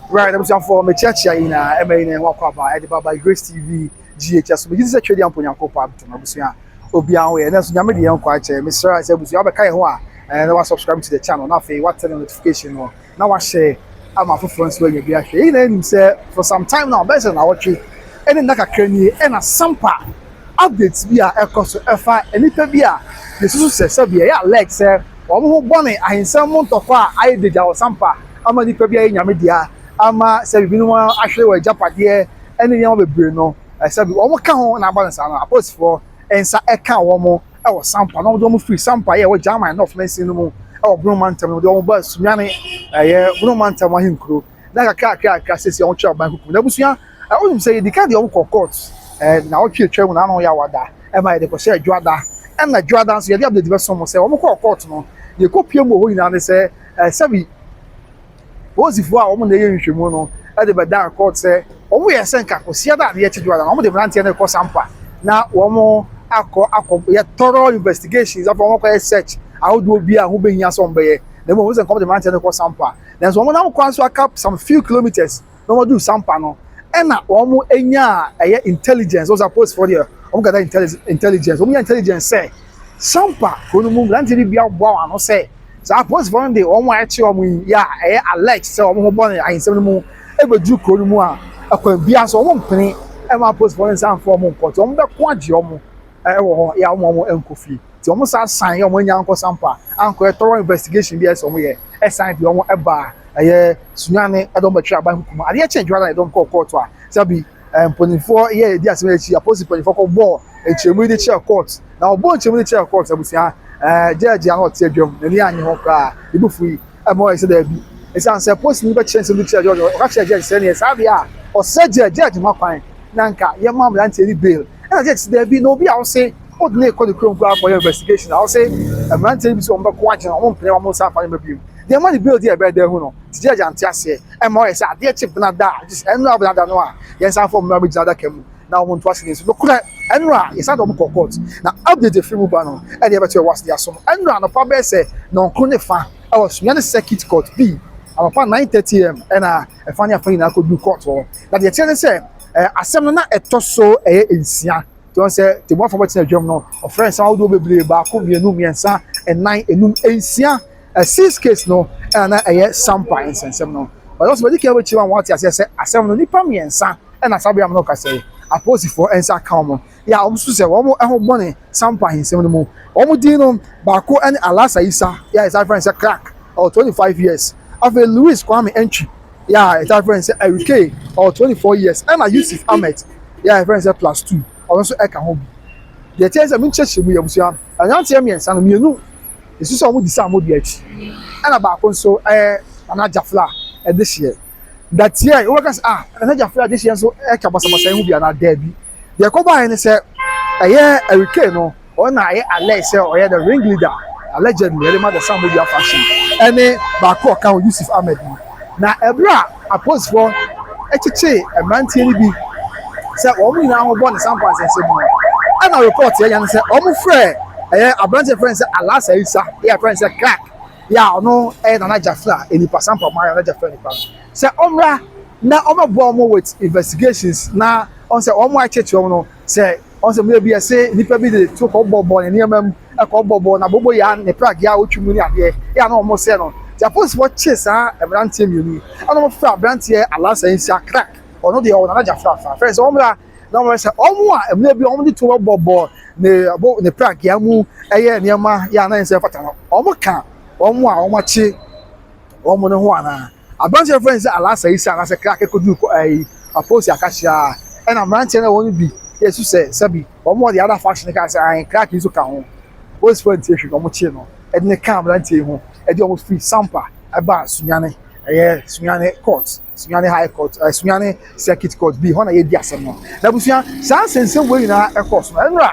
Right, abusuafoɔ, mekyerɛkyerɛ yi nyinaa ɛma yi na ɛho akɔ aba ɛde ba by Grace TV GHS so. Megye di sɛ Twɛdi Ampo Nyankopɔn abɛtɛm abusua obiara ho yɛ ɛnɛ nso Nyame de yɛn nkɔ akyɛ. Mesrɛ sɛ abusua wabɛka yɛn ho a na wa subscribe to the channel na afei watɛ no notification no na wahyɛ ama afoforɔ nso anya bi ahwɛ. Yɛn nyinaa nim sɛ for some time now, bɛyɛ sɛ nawɔtwe ɛne nna kakra nie, ɛna Sampa updates bi a ɛkɔ so ɛfa nnipa bi a yɛsusu sɛ sɛbi ɛyɛ alert sɛ wɔn ho bɔne ahensɛm mu ntɔkwa a ayɛ degya wɔ Sampa ama nnipa bi ayɛ Nyame dea ama sɛ bibinom ahwere wɔ agyapadeɛ ɛne nneɛma bebree no, sɛbi wɔn ka ho na aba no saa no, apolisifoɔ nsa ɛka wɔn ɛwɔ Sampa na wɔn de wɔn firi Sampa yɛ ɛwɔ German North mansin no mu ɛwɔ Bono mantam no, de wɔn ba Sunyani, ɛyɛ Bono mantam ahenkuro, na kakra kakra kakra sisi wɔn twɛ ɔban kukum. Na abusua, ɛ wonim sɛ yɛdi ka deɛ wɔn kɔ court na wɔtwe atwa mu na ano yɛ awada ɛma yɛde kɔhyɛ adwada, ɛna dwada nso yɛde update bɛso mo sɛ wɔn kɔɔ court no, deɛ kɔ pie mu wɔ hɔ nyinaa ne sɛ sɛbi polisifoɔ a wɔn na ɛyɛ nhwehwɛmu no ɛde bɛda court sɛ wɔn yɛ sɛ nka kɔsia da adeɛ akyi dwada na wɔn de mmeranteɛ no kɔ Sampa na wɔn akɔ yɛ thorough investigations, afɔ wɔn akɔ yɛ search ahodoɔ bi a ho bɛhia sɛ wɔn bɛyɛ. Na mmom wɔn sɛ nkɔm de mmeranteɛ no kɔ Sampa, nanso wɔn nam kwan so aka some few kilometres na wɔn du Sampa no, ɛna wɔn anya ɛyɛ intelligence. Wɔn sɛ apolisifoɔ deɛ, wɔn kata intelligence, wɔn nya intelligence sɛ Sampa kuro no mu mmeranteɛ bi bi aboa wɔn ano sɛ saa apolisifoɔ no de wɔn a ɛkye wɔn yi yɛ a ɛyɛ alert sɛ wɔn ho bɔ ne ahensɛm no mu ɛbɛduru kuro no mu a, ɛkwan bia so wɔn mpene ɛma apolisifoɔ no nsa nfa wɔn nkɔ, nti wɔn bɛko agye wɔn ɛwɔ hɔ yɛ a wɔn nkɔ fie. Nti wɔn sa san yɛ wɔn anya nkɔ Sampa ankɔ yɛ thorough investigation bi ɛsɛ wɔn yɛ, ɛsan de wɔn ɛba ɛyɛ Sunyani, ɛde wɔn bɛtwe aban kukum. Adeɛ kyɛn dwara na yɛde wɔn kɔɔ court a sɛbi mpanimfoɔ yɛ edi asɛm akyi, apolisi mpanimfoɔ kɔ bɔɔ nkyɛnmu yi de kyerɛ court, na ɔbɔ nkyɛnmu de kyerɛ court. Abusua, judge a na ɔte adwam n'ani anye ho koraa, ebi fu yi ɛma ɔyɛ sɛ daabi, esan sɛ polisi ni bɛkyerɛ nsɛm de kyerɛ judge. Ɔka kyerɛ judge sɛ neɛ saa deɛ a ɔsrɛ judge ma kwan na nka yɛma mmeranteɛ ni bail, ɛna judge sɛ daabi, na obi a ɔse ɔde ne kɔ ne kurom koraa akɔyɛ investigation a ɔse mmeranteɛ bi sɛ wɔn bɛko agye na wɔn mpene wɔn nsa afa ne ma bio deɛ ɛma ne bail deɛ ɛbɛyɛ dɛ hu no. Ti judge ante aseɛ, ɛma ɔyɛ sɛ adeɛ kye bena da a ɛno a bena da no a yɛn nsa afɔ mmira bɛgyina adaka mu na wɔn nto ase ne nso nokorɛ. Ɛno a yɛsan de wɔn kɔ court na update efiri mu ba no, ɛde ɛbɛto ɛwɔ ase aso no. Ɛno a anɔpa bɛyɛ sɛ 9:30 ɛwɔ Sunyani Circuit Court B, anɔpa 9:30 am, ɛna ɛfa ne afa nyinaa kɔ du court hɔ. Na deɛ kyerɛ ne sɛ asɛm no na ɛtɔ so ɛyɛ 6 tí wọ́n sɛ tèmọ́fọ́ bɛtena adwam no, ɔfrɛ nsɛm ahodoɔ bebree, baako, mmienu, mmiɛnsa, ɛnan, enum, 6, six case no ɛna na ɛyɛ Sampa nsɛnsɛm no. Ɔyɛ ɔsɛ bɛdi kan bɛkyerɛ wɔn wɔte aseɛ sɛ asɛm no nipa mmiɛnsa ɛna saa bea mu no kasa yi apolisifoɔ nsa aka wɔn yɛ a wɔn nso sɛ wɔn ho bɔne Sampa ahensɛm no mu. Wɔn din no, baako ne Alasa Isa yɛ a yɛsan frɛ no sɛ Crack, ɔwɔ 25 years. Afei Louis Kwame Entry yɛ a yɛsan frɛ no sɛ Erike, ɔwɔ 24 years, ɛna Yusuf Ahmed yɛ a yɛfrɛ no sɛ Plus Two, ɔno nso ɛka ho bi. Deɛ kyerɛ sɛ menkyerɛkyerɛ mu yɛ, abusua, mmeranteɛ mmiɛnsa no, mmienu esu sɛ wɔn di sɛ wɔn di akyi, ɛna baako nso ɛyɛ Nana Jafla ɛde hyɛ dateɛ. Wɔbɛka sɛ, ah, Nana Jafla ɛde hyɛ nso ɛka basabasa yi ho bi anaa? Daabi. Deɛ ɛkɔ baayɛ ne sɛ ɛyɛ Erike no, ɔno na ɛyɛ alleged sɛ ɔyɛ the ring leader allegedly ɛde ma the Samodua faction, ɛne baako ɔka ho, Yusuf Ahmed no. Na ɛberɛ a apolisifoɔ ɛkyekyee mmeranteɛ no bi sɛ wɔn nyinaa ho bɔ ne Sampa nsɛnsɛm mu no, ɛna report yɛ yan sɛ wɔn frɛ ɛyɛ aberanteɛ frɛ no sɛ Alasa Isa yɛ frɛ no sɛ Crack yɛ a ɔno ɛyɛ Nana Jafla nipa, Sampa ɔmo ayɛ Nana Jafla nipa no, sɛ ɔmmra na ɔmɛboa wɔn with investigations, na ɔn sɛ wɔn akyerɛkyerɛ wɔn no sɛ ɔn sɛ mmerɛ bi ɛsɛ nipa bi de to kɔ bɔ ne nneɛma mu, ɛkɔ bɔ na bobo yɛ ne pragea a otwi mu ne adeɛ yɛ a na wɔn sɛ no. Nti apolisifoɔ kye saa mmeranteɛ mmienu yi, ɛna wɔn frɛ aberanteɛ Alasa Isa Crack, ɔno deɛ ɔwɔ Nana Jafla fa fɛ sɛ wɔn mmra na wɔn sɛ wɔn a mmerɛ bi wɔn de to bɔ bɔ ne bo ne pragea mu ɛyɛ nneɛma yɛ a na nsɛ fata no, wɔn ka wɔn a wɔn akye wɔn no ho anaa. Aberanteɛ fɛn sɛ Alasa Isa anaasɛ Crack ekodu kɔ ɛyi apolisi akahyia, ɛna mmeranteɛ no a wɔn bi yɛ so sɛ sɛbi wɔn wɔ the other faction ka sɛ ahen Crack yi nso ka ho. Polisifoɔ ntie hwee, wɔn kye no ɛde ne ka mmeranteɛ yi ho, ɛde wɔn firi Sampa ɛba Sunyani, ɛyɛ Sunyani court, Sunyani High Court, Sunyani Circuit Court bi hɔ na yɛdi asɛm no. Na abusua, saa nsɛnsɛm wɔ nyinaa ɛkɔ so no, ɛnura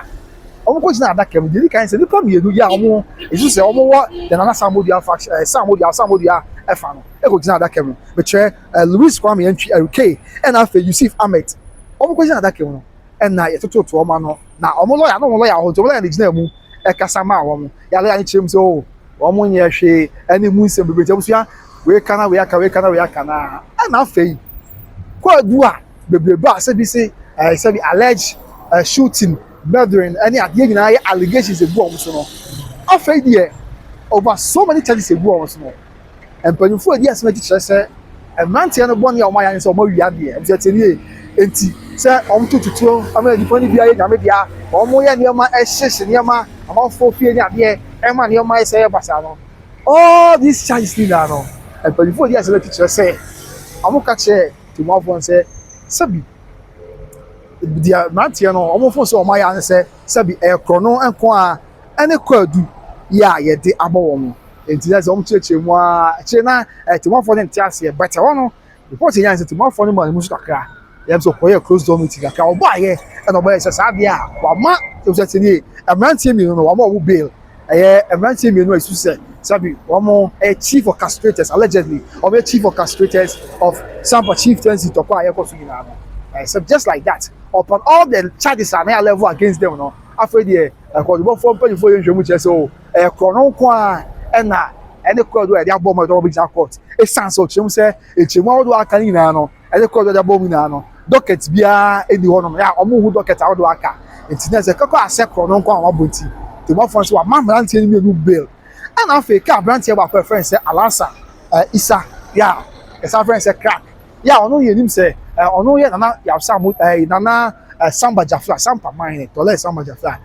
wɔn kɔ gyina adaka mu. Deɛ edi kan sɛ nipa mmienu yi a wɔn esu sɛ wɔn wɔ the Nana Samodua faction, Samodua ɛfa no ɛkɔ gyina adaka mu, bɛkyerɛ Louis Kwame Antwi Erike ɛna afei Yusuf Ahmed, wɔn kɔ gyina adaka mu no, ɛna yɛtototo wɔn ano na wɔn lɔya na wɔn lɔya wɔ hɔ, nti wɔn lɔya no gyina mu ɛkasa maa wɔn. Yɛ lɔya no kyerɛ mu sɛ o wɔn nyɛ hwee ɛne mu nsɛm bebree. Nti abusua, wei ka na wei aka, wei ka na wei aka, na Ɛna afei kwaadu a bebrebe a sɛbi se sɛbi alleged shooting, murdering ɛne adeɛ nyinaa yɛ allegations egu wɔn so no, afei deɛ over so many charges egu wɔn so no, mpanyinfoɔ edi asɛm akyi kyerɛ sɛ mmeranteɛ no bɔne a wɔn ayɛ ne sɛ wɔn awia adeɛ. Nti ɛte nie, nti sɛ wɔn to tutuo ama nipa no bi ayɛ Nyame dea, wɔn yɛ nneɛma ɛhyehyɛ nneɛma amanfoɔ fie ne adeɛ, ɛma nneɛma ayɛ sɛ ɛyɛ basaa no, all these charges nyinaa no, mpanyinfoɔ edi asɛm akyi kyerɛ sɛ wɔn ka kyerɛ tumuafoɔ sɛ sɛbi deɛ mmeranteɛ no wɔn fo sɛ wɔn ayɛ ano sɛ sɛbi ɛyɛ korɔno nko a ɛne kwaadu yɛ a yɛde abɔ wɔn. Nti sɛ wɔn kyerɛkyerɛ mu a akyire na tumuafoɔ no nte aseɛ, but ɛhɔ no report yɛn sɛ tumuafoɔ no mu a ne mu so kakra yɛn nso kɔyɛ close door meeting kakra. Ɔbɔ ayɛ ɛna ɔbɔ yɛ sɛ saa adeɛ a wama sɛ tie mmeranteɛ mmienu no, wama wɔn bail. Ɛyɛ mmeranteɛ mmienu a esu sɛ sabi wɔn ɛyɛ chief orchestrators, allegedly wɔn yɛ chief orchestrators of Sampa chieftaincy tɔkɔ a yɛkɔ so nyinaa no. Sɛ just like that, upon all the charges a na yɛ level against them no, afei deɛ ɛkɔdubɔfoɔ mpanyinfoɔ yɛ nhwɛmu kyerɛ sɛ o ɛyɛ korɔno nko a ɛna ɛne kɔɔdo a yɛde abɔ wɔn a yɛde wɔn bɛgyina court, esan sɛ ɔkyerɛ mu sɛ ekyiremu ahodoɔ aka ne nyinaa no, ɛne kɔɔdo a yɛde abɔ wɔn nyinaa no, docket biara ɛni hɔnom yɛ a wɔn hu docket ahodoɔ aka. Nti na sɛ kɔkɔ asɛ korɔno nko a wɔabɔ, nti tèmɔfoɔ nso wama mmeranteɛ no mmienu bail. Ɛna afei kaa aberanteɛ baako a yɛfrɛ no sɛ Alasa Isa yɛ a yɛsan frɛ no sɛ Crack yɛ a ɔno yɛ nim sɛ ɔno yɛ Nana Yawsa mo Nana Samba Jafla Sampa man ne tɔlɛ Samba Jafla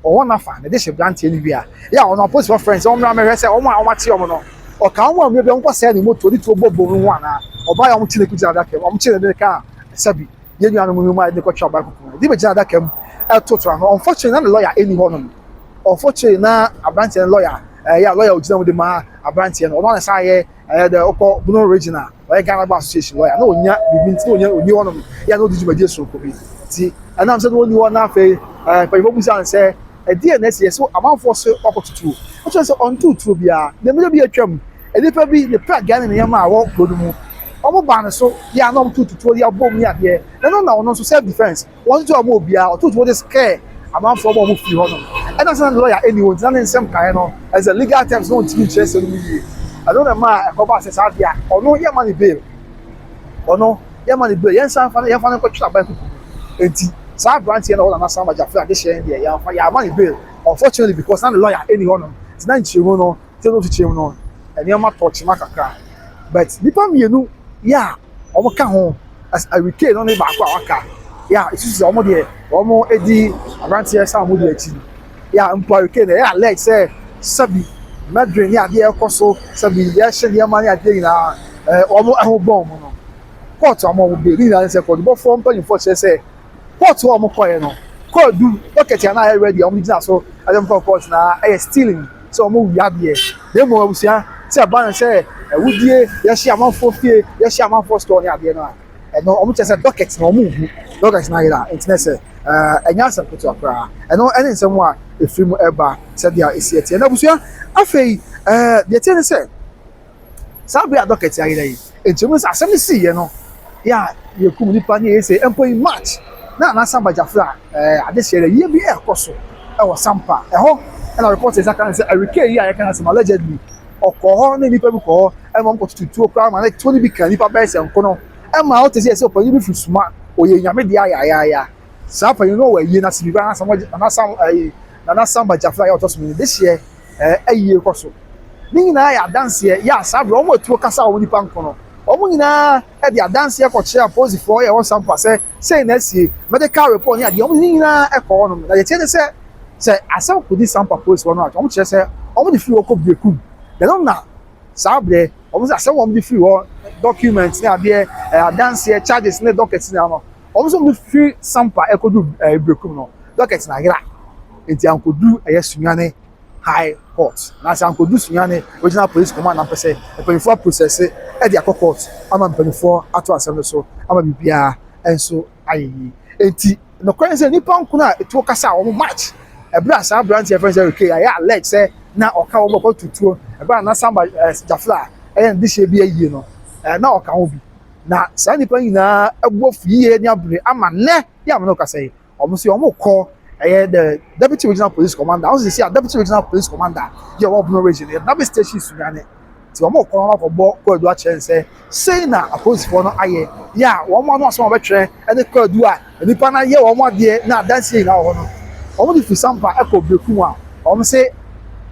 ɔwɔ nafa na de hyɛ aberanteɛ no bi a yɛ a ɔno apolisifoɔ frɛ no sɛ ɔmmra mɛhwɛ sɛ ɔmo a ɔmo ate ɔmo no, ɔka ɔmo a mmea bi a ɔmo kɔ sɛɛ ne moto de tuo bɔ bom no ho anaa. Ɔbaa yɛ ɔmo kye ne kugyina adaka mu, ɔmo kye ne de kaa sɛbi yɛn nuanom mu a yɛde kɔtwa ɔbaa kuku de bɛgyina adaka mu ɛtoto ano. Unfortunately na ne lawyer ɛni hɔ nom. Unfortunately na aberanteɛ no lawyer ɛyɛ a lawyer ogyina mu de ma aberanteɛ no, ɔno ana san yɛ ɛyɛ dɛ ɔkɔ Bono Region a ɔyɛ Ghana Bar Association lawyer na onya bibi, nti na onya oni hɔ nom yɛ na odi dwumadie soronko bi. Ti ɛnam sɛ na oni hɔ na afei mpanyinfoɔ bisa no sɛ ɛdeɛ na ɛsi yɛ so amanfoɔ so ɔkɔ tutuo, ɔkyerɛ sɛ ɔnto tuo biara na mmiri bi atwam nipa bi ne pragya ne nneɛma a ɛwɔ kuro no mu, wɔn baa ne so yɛ a na wɔn to tutuo de abɔ mu ne adeɛ, na ɛno na ɔno nso self defence wɔn nso wɔn obiara ɔto tuo de scare amanfoɔ bɔ wɔn firi hɔ nom. Ɛna sɛ na lawyer ɛni hɔ, nti na ne nsɛm kaeɛ no ɛsɛ legal terms na ɔntumi nkyerɛ sɛ no mu yie. Ɛno na ɛma ɛkɔba sɛ saa deɛ a ɔno yɛ ma ne bail, ɔno yɛ ma ne bail, yɛn nsa nfa no, yɛn fa no nkɔtwe aban kuku. Nti saa aberanteɛ na ɔwɔ Nana Samba Jafre adehyɛ deɛ yɛn fa yɛ ama ne bail, unfortunately because na ne lawyer ɛni hɔ nom, nti na nkyerɛmu no tí ɛno kyekyere mu no nneɛma tɔ kyema kakra. But nipa mmienu yɛ a wɔn ka ho as Awike no ne baako a waka yɛ a esusu sɛ wɔn deɛ wɔn edi aberanteɛ sa wɔn di akyi yɛ a mpo Awike no ɛyɛ alleged sɛ sɛbi mɛdwin ne adeɛ ɛkɔ so, sɛbi yɛhyɛ nneɛma ne adeɛ nyinaa wɔn ɛho bɔn wɔn no, court a wɔn bail ne nyinaa sɛ kɔdubɔfoɔ mpanyinfoɔ kyerɛ sɛ court a wɔn kɔɛ no, kɔɔdu docket a na ayɛ ready a wɔn gyina so ɛde nkɔ court na ɛyɛ stealing, sɛ wɔn wia adeɛ. Na emu abusua sɛ ɛba no sɛ ɛwudie, yɛhyɛ amanfoɔ fie, yɛhyɛ amanfoɔ store ne adeɛ no a, ɛno wɔn kyerɛ sɛ docket na wɔn nhu docket na ayɛ a, nti na sɛ ɛnyɛ asɛm ketewa koraa. Ɛno ɛne nsɛm a efiri mu ɛba sɛdeɛ esi ɛteɛ. Na abusua, afei deɛ teɛ ne sɛ saa bere a docket ayɛ yi, nkyɛn sɛ asɛm no si yɛ no yɛ a yɛkum nipa ne yɛ sɛ mpo in March na Nana Samba Jafra adehyɛ yɛ yie bi ɛrekɔ so ɛwɔ Sampa ɛhɔ, ɛna report yɛ saka sɛ Erike yi a yɛka asɛm allegedly ɔkɔ hɔ ne nipa bi kɔ hɔ ɛma wɔn kɔtutu tuo koraa ma ne tuo no bi ka nipa bɛyɛ sɛ nkono, ɛma ɔte sɛ yɛ sɛ ɔpanyin bi firi suma ɔyɛ Nyame deɛ ayayaya. Saa panyin no wɔ ayie n'ase bi Nana Sam ɛyi Nana Samba Jafra yɛ ɔtɔ so mmienu de hyɛ ayie kɔ so ne nyinaa yɛ adanseɛ yɛ asa abirɛ wɔn atuo kasa a wɔn nipa nkono wɔn nyinaa de adanseɛ kɔkyerɛ apolisifoɔ yɛ wɔ Sampa sɛ sɛn na asie, medical report ne adeɛ, wɔn nyinaa kɔ hɔnom. Na yɛkyerɛ ne sɛ asɛm kɔdi Sampa polisifoɔ no a, wɔn kyerɛ sɛ wɔn de firi hɔ kɔ Brekum na ɛno na saa berɛ wɔn sɛ asɛm wɔn de firi hɔ, document ne adeɛ, adanseɛ, charges ne docket ne ano, wɔn nso de firi Sampa ɛkɔdu Brekum no, docket na ayera, nti ankodu ɛyɛ Sunyane High Court na sɛ ankodu Sunyane Regional Police Command na mpɛ sɛ mpanyinfoɔ aprocess ɛde akɔ court ama mpanyinfoɔ ato asɛm no so ama biribiara nso ayɛ yie. Nti nokora sɛ nipa nkono a etuo kasa a wɔn March ɛberɛ a saa aberanteɛ fɛn sɛ Erike ayɛ alleged sɛ na ɔka wɔn ɔkɔ tutuo ɛberɛ a na Samba Jafla ɛyɛ ne dehyɛ bi ayie no na ɔka ho bi, na saa nipa nyinaa ɛbɔ yie ne abere ama nnɛ yɛ amena ɔkasa yi, wɔn nso wɔn kɔ ɛyɛ the deputy regional police commander. Wɔn sisi a deputy regional police commander yɛ ɔwɔ Bono Region yɛ nabe station Sunyane. Nti wɔn kɔ wɔn akɔbɔ kwaadu akyerɛ sɛ sei na apolisifoɔ no ayɛ yɛ a wɔn ano asɛm a wɔbɛtwerɛ ne kwaadu a nipa no ayɛ wɔn adeɛ na adanseɛ nyinaa wɔ hɔ no, wɔn de firi Sampa ɛkɔ Berekum a wɔn se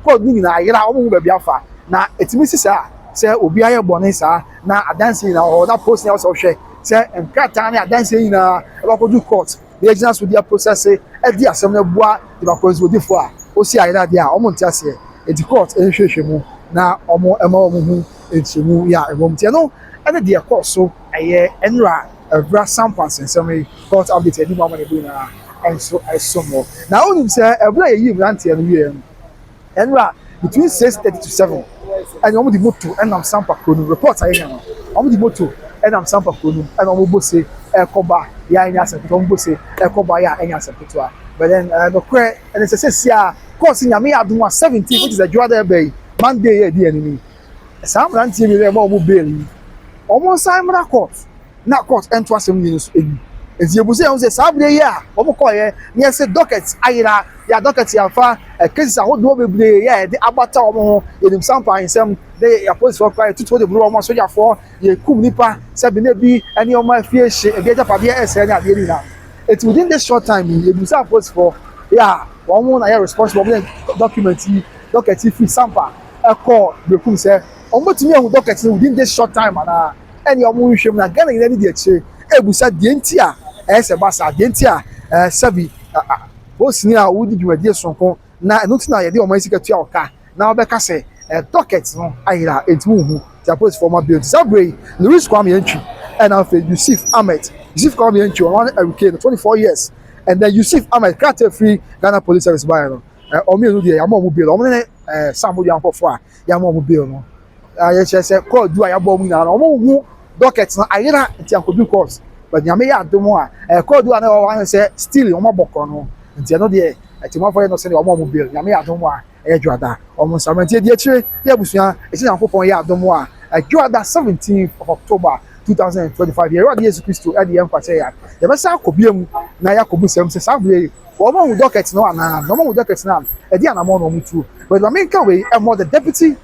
kwaadu no nyinaa ayera, wɔn ho baabi afa. Na etumi si saa sɛ obi ayɛ bɔne saa na adanseɛ nyinaa wɔ hɔ na polisi na wɔsɛ ɔhwɛ sɛ nkrataa ne adanseɛ nyinaa ɛbɛkɔdu court na yɛgyina so de aprocess ɛdi asɛm no abua nipa nso a osi ayera adeɛ a wɔn nte aseɛ. Eti court nhwehwɛ mu na wɔn ɛma wɔn ho nkyɛmu yɛ a ɛwɔ mu. Tiɛ no ɛne deɛ kɔɔ so ɛyɛ ɛnura ɛwura Sampa nsɛnsɛm yi, court update anim ama ne bu nyinaa ɛnso ɛsom wɔ. Na onim sɛ ɛwura yɛyi mmeranteɛ no wie no, ɛnura between 6:30 to 7 ɛna wɔn de moto ɛnam Sampa kuro no. Report a yɛnya no, wɔn de moto ɛnam Sampa kuro no ɛna wɔn bɔ se ɛkɔba yɛ a ɛnyɛ asɛm ketewa. Wɔn bɔ se ɛkɔba yɛ a ɛnyɛ asɛm ketewa. But then nokorɛ ɛne sɛ sɛsi a court Nyame yɛ adum a 17, which is adwuma ɛbɛ yi, Monday yɛ ɛdi anim yi, saa mmeranteɛ bi ɛma wɔn bail yi, wɔn nsan mmra court na court ɛnto asɛm yi nso eni. Nti ebu sɛ ɛho sɛ saa abiri yi a wɔn kɔɔyɛ ne yɛsɛ docket ayera yɛ docket yɛnfa ɛ cases ahodoɔ bebree yɛ yɛde abata wɔn ho. Yɛnim Sampa nsɛm de apolisifoɔ kora yɛtutu de buru wɔn, asogyafoɔ yɛkum nipa sɛbi ne bi ɛne wɔn afie hye ebi agyapadeɛ ɛsɛɛ ne adeɛ nyinaa. Eti within this short time yi, ebu sɛ apolisifoɔ yɛ a wɔn na yɛ responsible, wɔn yɛ document yi, docket yi firi Sampa ɛkɔɔ Berekum sɛ wɔn bɛtumi ahu docket no within this short time anaa ɛne wɔn nhwɛ mu. Na Ghana nyinaa ni di akyire ebusa deɛ nti a ɛyɛ sɛ basa deɛ nti a sɛbi polisini a wodi dwumadie sonko na ɛno ti na yɛde wɔn sika tua ɔka na wɔbɛka sɛ docket no ayera eti huhu ti apolisifoɔ ma bail. Ti saa bere yi, Louis Kwame Antwi ɛna afei Yusuf Ahmed. Yusuf Kwame Antwi, ɔno ne Erike no, 24 years, and then Yusuf Ahmed. Krataa firi Ghana Police Service baayɛ no, ɔmo mmienu deɛ yɛama ɔmo bail. Ɔmo ne Sam Odua nkɔfoɔ a yɛama ɔmo bail no, yɛkyerɛ sɛ kɔɔdu a yɛabɔ ɔmo nyinaa no, ɔmo hu docket no ayera nti ankɔdu court. But Nyame yɛ adom a kɔɔdu a na ɛwɔ hɔ sɛ still ɔmo abɔ korɔ no nti ɛno deɛ ɛtìmɔfo yɛ no sɛ ɔmo bail. Nyame yɛ adom a ɛyɛ dwoada ɔmo nsa nti edi akyire yɛ abusua esi Nyankopɔn yɛ adom a ɛdwoada 17th of October 2025, yɛrɛ ade Yesu Kristo ɛde yɛn nkwakyɛ yɛ yɛbɛsa akɔ bia mu na yɛakɔ bu sɛm sɛ saa abiri yi wɔn ahu docket no anaa na wɔn ahu docket no a ɛdi anamɔ na wɔn tuo. But maame nka wei ɛmɔ the deputy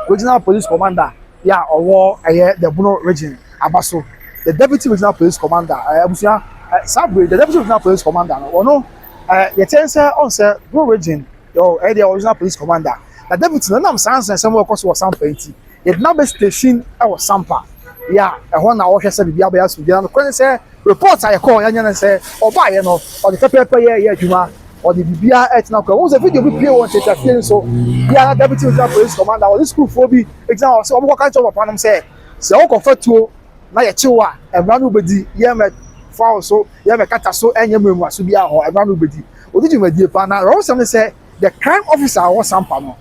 regional police commander yɛ a ɔwɔ ɛyɛ the Bono Region aba so, the deputy regional police commander abusua saa abiri the deputy regional police commander no, ɔno yɛkyɛn sɛ ɔn sɛ Bono Region yɛ ɛyɛ deɛ regional police commander na deputy no nam saa nsɛnsɛm a ɛkɔ so wɔ Sampa nti yɛde n'abɛ station ɛwɔ Sampa yɛ a ɛhɔ na ɔhwɛ sɛ biribi abɛyɛ asomdwe. Na nokorɛ ne sɛ report a yɛkɔɔ yɛnyɛ ne sɛ ɔbaayɛ no ɔde pɛpɛɛpɛ yɛ adwuma, ɔde biribiara ɛtena kɔ. Wɔn sɛ video bi pie wɔ nkyɛnkyɛn nso bia na deputy regional police commander ɔde sukuufoɔ bi gyina hɔ sɛ wɔn kɔka kyerɛ papa nom sɛ wɔkɔfa tuo na yɛkyew a mmara no bɛdi yɛn mɛ fa wo so yɛn mɛ kata so ɛnyɛ mmerɛmu aso bi ahɔ mmara no bɛdi ɔdi dwumadie pa. Na rɔwɔsɛm ne sɛ the crime officer a ɔwɔ Sampa no,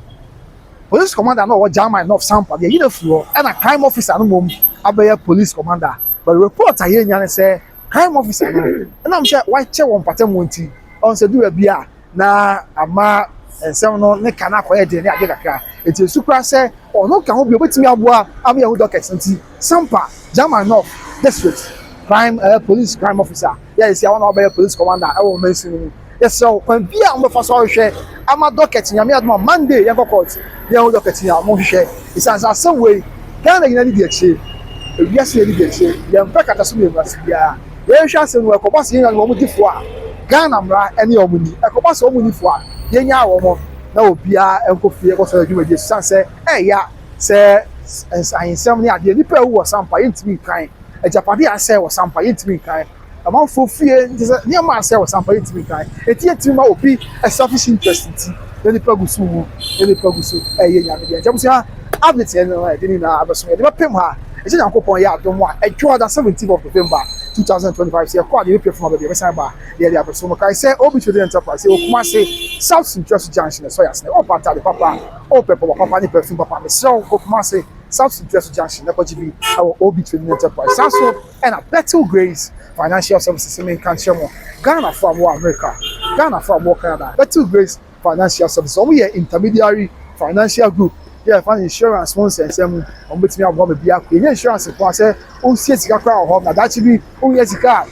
police commander no ɔwɔ German North Sampa deɛ yi na firi hɔ ɛna crime officer no mom abɛyɛ police commander. But report a yɛnya ne sɛ crime officer no ɛnam sɛ wakyɛ wɔn mpata mu nti ɔn sɛ dura bi a na ama nsɛm no ne ka no akɔyɛ den ne ade kakra eti esu kora sɛ ɔno ka ho bi obetumi aboa ama yɛn ho docket. Nti Sampa German North District crime police crime officer yɛ esi àwọn na ɔbɛyɛ police commander ɛwɔ ɔmansin no mu, yɛsrɛ kwan bi a wɔbɛfa so ahwehwɛ ama docket. Nyame adom a Monday yɛnkɔ court yɛn ho docket a wɔhwehwɛ esan sɛ asɛm wei Ghana nyinaa ni di akyire, ewiase yɛ ni di akyire. Yɛn mpɛ kata so mmienu ase biara yɛnhwɛ asɛm no. Ɛkɔba sɛ yɛn nyinaa wɔn di fo a Ghana mmara ɛne wɔn ni, ɛkɔba sɛ wɔn ni fo a yɛnya wɔn na obiara nkɔ fie kɔsɔ adwumadie sisan sɛ ɛɛya sɛ ahensɛm ne adeɛ. Nipa ewu wɔ Sampa yɛntumi nkan, agyapadeɛ asɛe wɔ Sampa yɛntumi nkan, amanfoɔ fie nti sɛ nneɛma asɛe wɔ Sampa yɛntumi nkan. Eti yɛntumi ma obi selfish interest nti na nipa gu so wu na nipa gu so ɛyɛ Nyame deɛ. Nkyɛn busua update yɛn no ɛde ne nyinaa abɛso yɛde bɛpem ha. Ɛkyɛ Nyankopɔn yɛ adom a ɛdwoada 17th of November 2025 sɛ yɛkɔ adeɛ bɛpie fam a baabi yɛbɛsan ba na yɛde abɛso no. Kae sɛ Obi Trading Enterprise yɛwɔ Kumase South Suntreso Junction. Ɛsɔ yɛ asene ɔpa atade papa, ɔpɛ pɔpɔ papa ne perfume papa. Mesrɛ wo, kɔ Kumase South Suntreso Junction na kɔgye bi ɛwɔ Obi Trading Enterprise. Saa so ɛna Betel Grace Financial Services menka nkyerɛ mo Ghanafoɔ a mowɔ America, Ghanafoɔ a mowɔ Canada. Betel Grace Financial Services, wɔn yɛ intermediary financial group yɛ fa insurance ho nsɛnsɛm mu. Wɔn bɛtumi aboa ma bi akɔ yɛnyɛ insurance ko a sɛ ɔnsie sika koraa wɔ hɔ na daakye bi ɔnyɛ sika a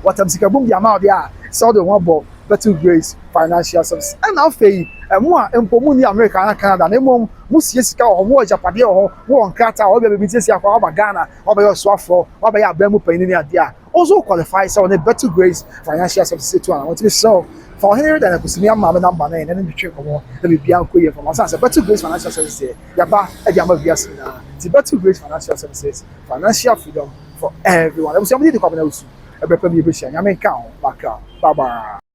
wɔtam sika bom de ama ɔde a sɛ ɔde ho abɔ Betel Grace Financial Services. Ɛna afei Ɛmo a mpo mu ni America na Canada, na mmom mo sie sika wɔ hɔ, mo wɔ agyapadeɛ wɔ hɔ, mo wɔ nkrataa wɔ hɔ, baabi siesie akɔ aba Ghana, wɔbɛyɛ ɔsoafoɔ, wɔbɛyɛ abɛn mu panyin ne adeɛ a, also qualify sɛ ɔne Better Grace Financial Services etu ana wɔn ti sɛ fa ɔhene reda na kusumi ama me number na yɛn ne twetwe nkɔmɔ na biribiara nkɔ yie fam asan sɛ Better Grace Financial Services yɛ yaba ɛde ama wiase nyinaa. Ti Better Grace Financial Services, financial freedom for everyone. Abusua, mo di di kwabena wusu ɛbɛpɛ mi, yɛbɛhyia. Nyame nka ho. Bakra, bye bye.